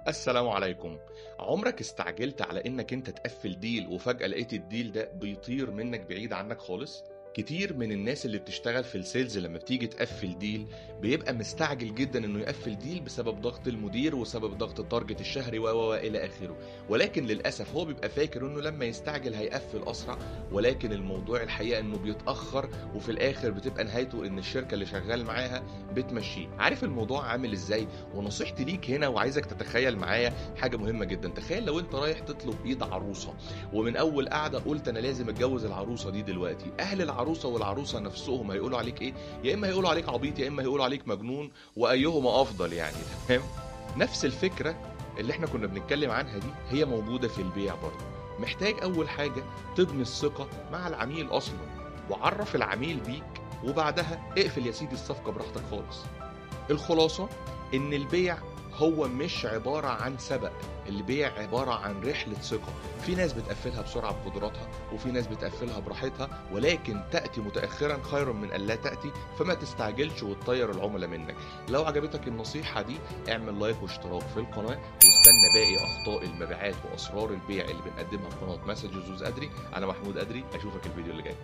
السلام عليكم. عمرك استعجلت على انك انت تقفل deal وفجأة لقيت ال deal ده بيطير منك بعيد عنك خالص؟ كتير من الناس اللي بتشتغل في ال sales لما بتيجي تقفل deal بيبقى مستعجل جدا انه يقفل deal بسبب ضغط المدير وسبب ضغط ال target الشهري و الى اخره، ولكن للاسف هو بيبقى فاكر انه لما يستعجل هيقفل اسرع، ولكن الموضوع الحقيقة انه بيتاخر، وفي الاخر بتبقى نهايته ان الشركة اللي شغال معاها بتمشيه. عارف الموضوع عامل ازاي؟ ونصيحتي ليك هنا وعايزك تتخيل معايا حاجة مهمة جدا. تخيل لو انت رايح تطلب ايد عروسه، ومن اول قعدة قلت انا لازم اتجوز العروسة دي دلوقتي. اهل العروسة والعروسه نفسهم هيقولوا عليك ايه؟ يا اما هيقولوا عليك عبيط، يا اما هيقولوا عليك مجنون، وايهما افضل يعني. تمام؟ نفس الفكرة اللي احنا كنا بنتكلم عنها دي هي موجودة في البيع برضه. محتاج اول حاجة تبني الثقة مع العميل اصلا، وعرف العميل بيك، وبعدها اقفل يا سيدي الصفقة براحتك خالص. الخلاصة ان البيع هو مش عبارة عن سبق، البيع عبارة عن رحلة ثقة. في ناس بتقفلها بسرعة بقدراتها، وفي ناس بتقفلها براحتها، ولكن تأتي متأخرا خير من أن لا تأتي، فما تستعجلش وتطير العملاء منك. لو عجبتك النصيحة دي اعمل like واشتراك في القناة، واستنى باقي أخطاء المبيعات وأسرار البيع اللي بنقدمها في قناة Messages with أدري. أنا محمود أدري، أشوفك الفيديو اللي جاي.